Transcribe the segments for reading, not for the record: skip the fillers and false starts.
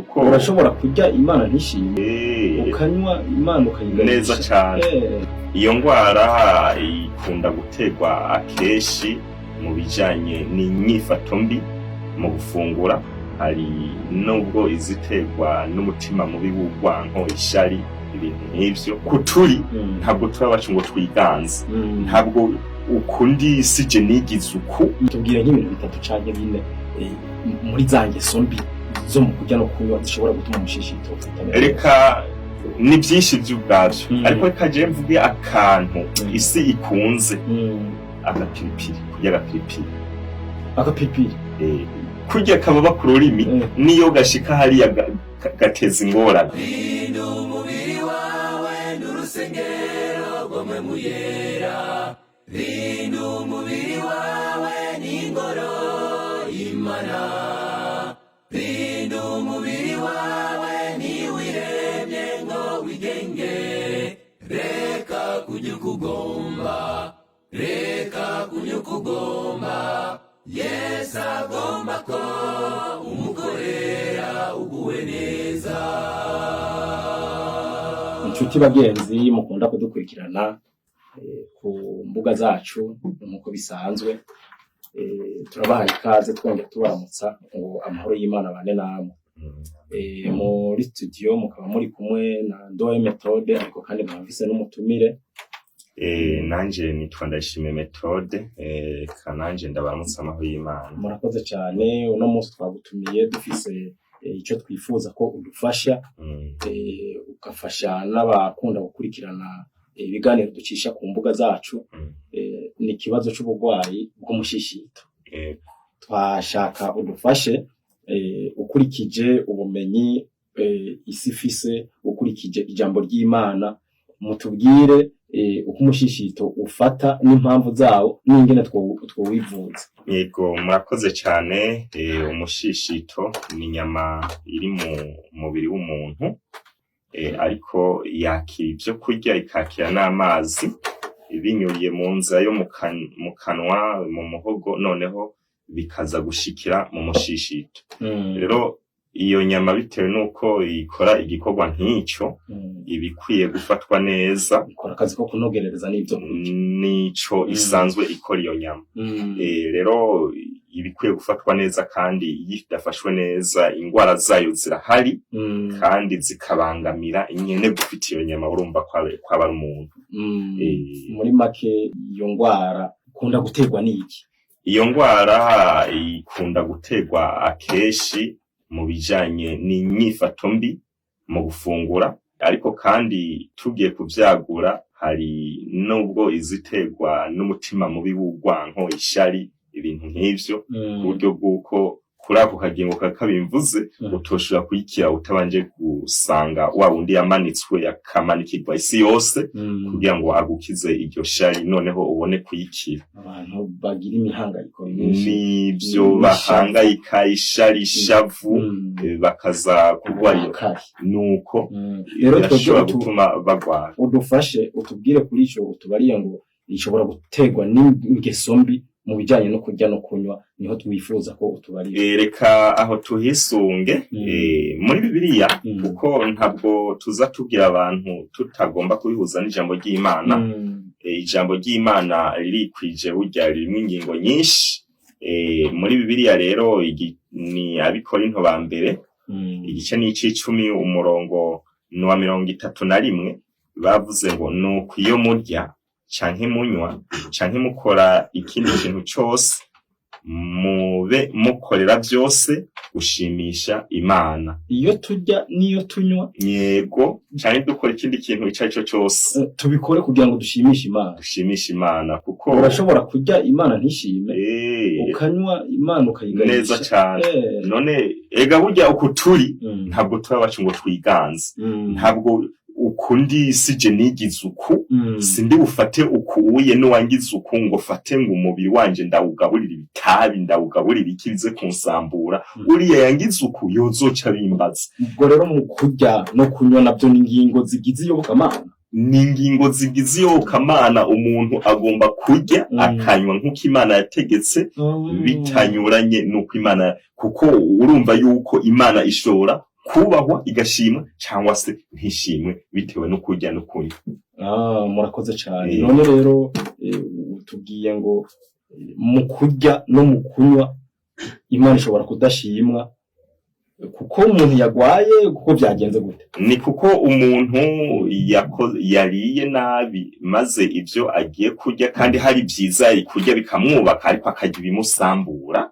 Kuko Urashobora kurya Imana ntishime, ukanywa Imana ukayiganisha. Neza cane. Iyo ngwara ikunda guterwa akenshi mu bijanye n'inyifato mbi mu gufungura. Hari nubwo iziterwa n'umutima mubi w'urwanko, ishari, ibintu nk'ivyo. Kuturi ntabwo tuba bacu ngo twiganze. Ntabwo ukundi sije nigize uku. Tubwire nk'ibintu bitatu canke bine muri za ngeso mbi zo mu kurya no kunywa zishobora gutuma umushishito utamera neza. Reka, ni byinshi by'ubwabyo, ariko reka je mvuge akantu isi ikunze: agapiripiri, kurya agapiripiri. Agapiripiri. Kurya kababa ku rurimi, niyo gashika hariya gateza ingorane. Rinda umubiri wawe n'urusengero rwomwe muyera. Rinda umubiri wawe n'ingoro y'Imana. Rinda umubiri wawe niwiremye ngo wigenge. Reka kujya ukugomba, reka kujya ukugomba. Yesu agomba ko umukorera uguwe neza. Inshuti bagenzi mukunda kudukurikirana ku mbuga zacu, nk'uko bisanzwe, turabahaye ikaze, twongera tubaramutsa ngo amahoro y'Imana bane namwe. Muri studio mukaba muri kumwe na Ndoye Methode, ariko kandi mwamvise n'umutumire. Nanje nitwa Ndayishimiye Methode. Reka nanje ndabaramutsa amahoro y'Imana. Murakoze cyane. Uno munsi twagutumiye dufise ico twifuza ko udufasha, ugafasha n'abakunda gukurikirana ibiganiro ducisha ku mbuga zacu. Ni ikibazo c'uburwayi bw'umushishito. Twashaka udufashe, ukurikije ubumenyi isi ifise, ukurikije ijambo ry'Imana, mutubwire uko umushishito ufata n'impamvu zawo n'ingene twowivuza. Yego, murakoze cyane. Umushishito ni inyama iri mu mubiri w'umuntu, ariko yakira ibyo kurya, ikakira n'amazi binyuriye mu nzira yo mu kanwa, mu muhogo, noneho bikaza gushikira mu mushishito. Rero iyo nyama, bitewe n'uko ikora igikorwa nk'ico, iba ikwiye gufatwa neza. Ikora akazi ko kunogerereza n'ivyo kurya. Nico isanzwe ikora iyo nyama. Rero iba ikwiye gufatwa neza, kandi iyo idafashwe neza ingwara zayo zirahari, kandi zikabangamira nyene gufita iyo nyama. Urumva kwaba ari umuntu. Muri make, iyo ngwara ikunda guterwa n'iki? Iyo ngwara ikunda guterwa akenshi mu bijanye n'inyifato mbi mu gufungura, ariko kandi tugiye kuvyagura, hari nubwo iziterwa n'umutima mubi w'urwanko, ishari, ibintu nk'ivyo, ku buryo bw'uko kuri ako kagingo kakabimvuze utoshobora kuyikira utabanje gusanga wa wundi yamanitswe, akamanikirwa isi yose, kugira ngo agukize iryo shari, noneho ubone kuyikira. Abantu bagira imihangayiko myinshi. N'ivyo, bahangayika, ishari, ishavu, bakaza kurwara iyo Uburakari. Nuko Rero twebwe birashobora gutuma bagwara. Udufashe utubwire kuri ico utubariye ngo ishobora guterwa n'ingeso mbi mu bijanye no kurya no kunywa, niho twifuza ko utubarira. Reka aho tuhisunge muri Bibiliya, kuko ntabwo tuza tubwira abantu tutagomba kubihuza n'ijambo ry'Imana. Ijambo ry'Imana ririkwije, burya ririmo ingingo nyinshi. Muri Bibiliya rero ni Abikorinto ba mbere, igice ni ic'icumi, umurongo ni uwa 31. Bavuze ngo: "Nuko iyo murya canke munywa canke mukora ikindi kintu cose, mube mukorera vyose gushimisha Imana." Iyo turya n'iyo tunywa, Yego, canke dukora ikindi kintu ico ari cyo cose, tubikore kugira ngo dushimishe Imana. Dushimishe Imana, kuko Urashobora kurya Imana ntishime, ukanywa Imana ukayiganisha. Neza cane. None ega burya uku turi, ntabwo tuba bacu ngo twiganze. Ntabwo ukundi sije nigize uku. Sindi bufate uku uye n'uwangize uku ngo fate ngo umubiri wanje ndawugaburira ibitabi, ndawugaburira iki, bize kunsambura. Uriya yangize uku yozoca bimbaza. Ubwo rero mu kurya no kunywa nabyo ni ingingo zigize iyobokamana. Ni ingingo zigize iyobokamana. Umuntu agomba kurya, akanywa nk'uko Imana yategetse, bitanyuranye n'uko Imana, kuko urumva yuko Imana ishobora Ikubahwa, igashimwa cyangwa se ntishimwe, bitewe no kurya no kunywa. Ah, murakoze cyane. None rero utubwiye ngo mu kurya no mu kunywa Imana ishobora kudashimwa kuko umuntu yagwaye, kuko byagenze gute? Ni kuko umuntu yariye nabi, maze ibyo agiye kurya, kandi hari byiza yari kurya bikamwubaka, ariko akarya ibimusambura,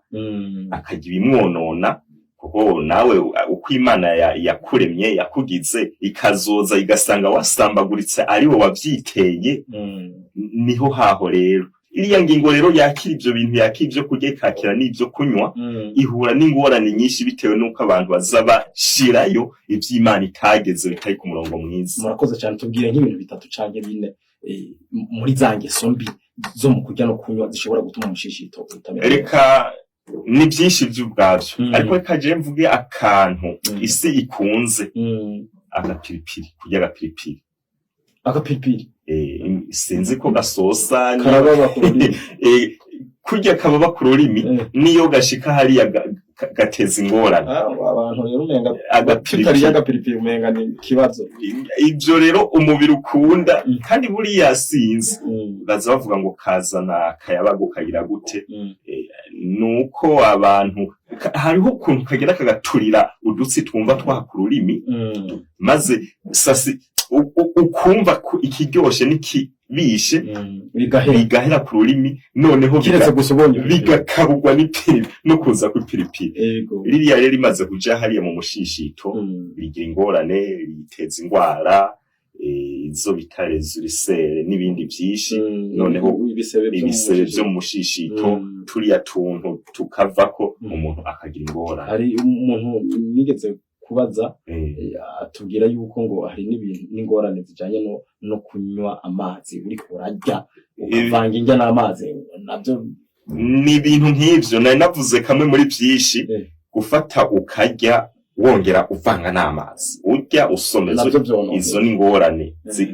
akarya ibimwonona. Kuko nawe uko Imana yakuremye, yakugize, ikazoza igasanga wasambaguritse, ari we wavyiteye. Niho haho rero iriya ngingo rero yakira ivyo bintu, yakira ivyo kurya, ikakira n'ivyo kunywa, ihura n'ingorane nyinshi bitewe n'uko abantu baza bashirayo ivy'Imana itageze, bitari ku murongo mwiza. Murakoze cyane. Tubwire nk'ibintu bitatu canke bine muri za ngeso mbi zo mu kurya no kunywa zishobora gutuma umushishito utamera neza. Reka, ni byinshi by'ubwabyo, ariko reka je mvuge akantu isi ikunze: agapiripiri, kurya agapiripiri. Agapiripiri. Sinzi ko gasosa Karababa ku rurimi. Kurya kababa ku rurimi, niyo gashika hariya gateza ingorane. Ah, abantu rero umenga Agapiripiri. tutariye agapiripiri umenga ni ikibazo. Ibyo rero umubiri ukunda, kandi buriya sinzi, baza bavuga ngo kazana akayabagu, kagira gute? Nuko abantu hariho ukuntu kagera kagaturira udutsi twumva twaha ku rurimi, maze sasi ukumva ko ikiryoshe n'ikibishe Bigahera. bigahera ku rurimi, noneho Kiretse gusa ubonye bigakaburwa n'ipiri no kuza kw'ipiripiri. Ririya rero rimaze kuja hariya mu mushishito, rigira ingorane, riteza ingwara, izo bita les ulcères n'ibindi vyinshi. Noneho Ibisebe byo mu ibisebe vyo mushishito. mu mushishito, turiya tuntu tukavako, umuntu akagira ingorane. Hari umuntu nigeze kubaza, atubwira yuko ngo hari n'ibintu n'ingorane zijanye no kunywa amazi uriko urarya, ukavanga indya n'amazi nabyo. Ni ibintu nk'ivyo nari navuze, kamwe muri vyinshi. Gufata ukarya wongera uvanga n'amazi, urya usomeza, Navyo vyonona. izo ni ingorane,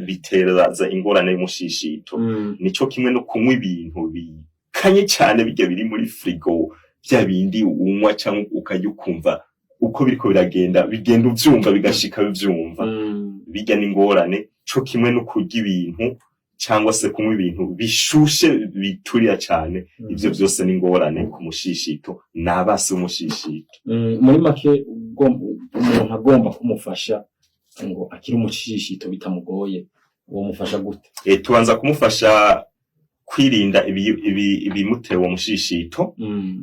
biteraza ingorane y'umushishito. Nico kimwe no kunywa ibintu bikanye cyane, bijya biri muri frigo, bya bindi unywa cyangwa ukarya ukumva uko biriko biragenda, bigenda uvyumva, bigashika bivyumva, bijya n'ingorane. Co kimwe no kurya ibintu cyangwa se kunywa ibintu bishushe biturira cyane, ivyo vyose n'ingorane ku mushishito, n'abasi b'umushishito. Muri make umuntu agomba kumufasha ngo akire umushishito bitamugoye, uwo mufasha gute? Tubanza kumufasha kwirinda ibimutera uwo mushishito.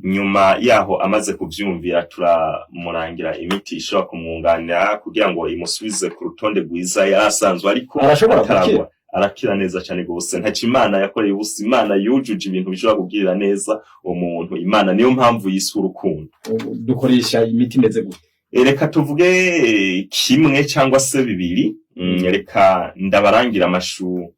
Nyuma yaho, amaze kuvyumvira, turamurangira imiti ishobora kumwunganira kugira ngo imusubize ku rutonde rwiza yari asanzwe ariko Arashobora ataragwa. gukira? Arakira neza cyane gose. Ntaco Imana yakoreye ubusa. Imana yujuje ibintu bishobora kugirira neza umuntu. Imana niyo mpamvu yise urukundo. Ubu dukoresha imiti imeze gute? Reka tuvuge kimwe cyangwa se bibiri. Reka ndabarangira amashu,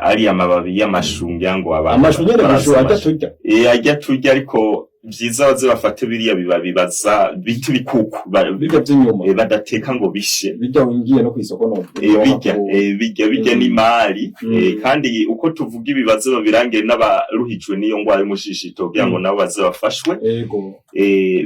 ari amababi y'amashu, ngira ngo abantu Amashu nyene, barazi amashu arya amashu. turya? Ajya turya, ariko vyiza baze bafate biriya bibabi baza bita ibikuku Birya vy'inyuma? Badateka ngo bishe. Birya wingiye no kw'isoko no Bijya bijya n'imari. Kandi uko tuvuga ibi, baze babirangire n'abaruhijwe n'iyo ngwara y'umushishito kugira ngo nabo baze bafashwe.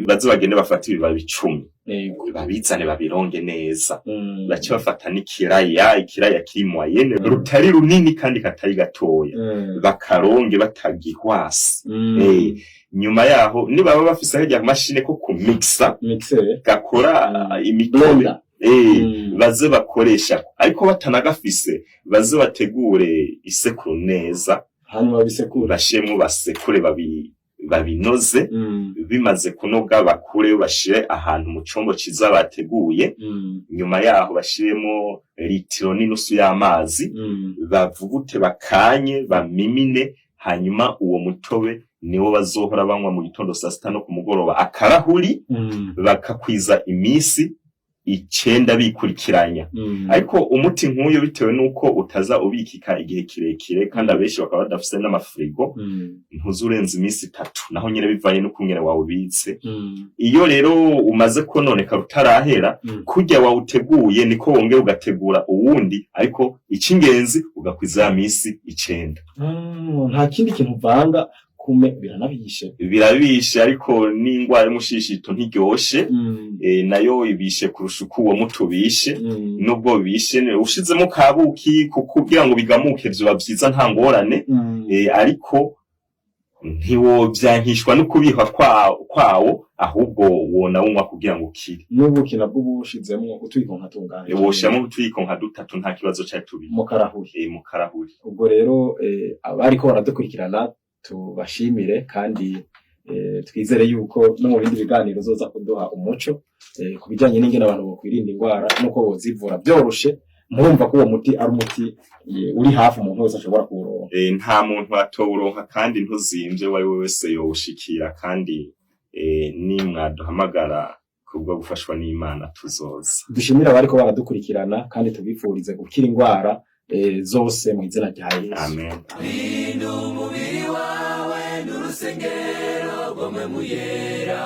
Baze bagende bafate ibibabi 10, babizane, babironge neza, bace bafata n'ikiraya, ikiraya kiri moyenne, rutari runini kandi katari gatoya, bakaronge batagihwase. Nyuma yaho, nibaba bafise harya mashine ko kumixa Mixer. gakora imitobe, Blender. Baze bakoresha, ariko batanagafise baze bategure isekuru neza, Hanyuma babisekure. bashiremwo, basekure, babinoze. Bimaze kunoga, bakure bashire ahantu mu combo ciza bateguye. Nyuma yaho bashiremo litiro n'inusu y'amazi, bavugute, bakanye, bamimine. Hanyuma uwo mutobe niwo bazohora banywa mu gitondo, saa sita no ku mugoroba, akarahuri, bakakwiza iminsi 9 bikurikiranya. Ariko umuti nk'uyo, bitewe n'uko utaza ubikika igihe kirekire, kandi abenshi bakaba badafise n'amafirigo, ntuza urenza iminsi 3, naho nyene bivanye n'ukungene wawubitse. Iyo rero umaze kononeka utarahera, kurya wawuteguye niko wongera ugategura uwundi, ariko icy'ingenzi ugakwiza ya minsi 9. Nta kindi kintu uvanga ku Ibikume biranabishe. Birabishe, ariko n'ingwara y'umushishito ntiryoshe. Nayo ibishe kurusha uko uwo muti ubishe. Nubwo bishe, ushizemo kabuki kuko kugira ngo bigamuke vyoba vyiza, nta ngorane. Ariko ntiwovyankishwa no kubihwa kwawo, ahubwo wonawunywa kugira ngo ukire. N'ubuki nabwo uba ushizemwo utuyiko nka tungahe? Woshiramo utuyiko nka dutatu, nta kibazo ca tubiri. Mu karahuri? Mu karahuri. Ubwo rero abariko baradukurikirana tubashimire, kandi twizere yuko no mu bindi biganiro uzoza kuduha umuco ku bijyanye n'ingene abantu bokwirinda indwara n'uko bozivura byoroshe. Murumva ko uwo muti ari umuti uri hafi, umuntu wese ashobora kuwuronka. Nta muntu atowuronka, kandi ntuzimvye, uwo ari we wese yowushikira, kandi nimwaduhamagara kubwo gufashwa n'Imana tuzoza. Dushimire abariko baradukurikirana, kandi tubifurize gukira indwara zose mu izina rya Yesu. Amen. Rinda umubiri wawe n'urusengero rwomwe muyera.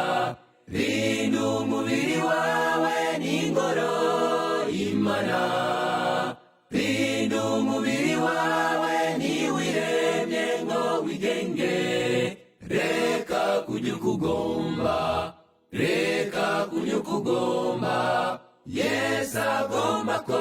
Rinda umubiri wawe n'ingoro y'Imana. Rinda umubiri wawe niwiremye ngo wigenge. Reka kujya ukugomba, reka kunywa ukugomba. Yesu agomba ko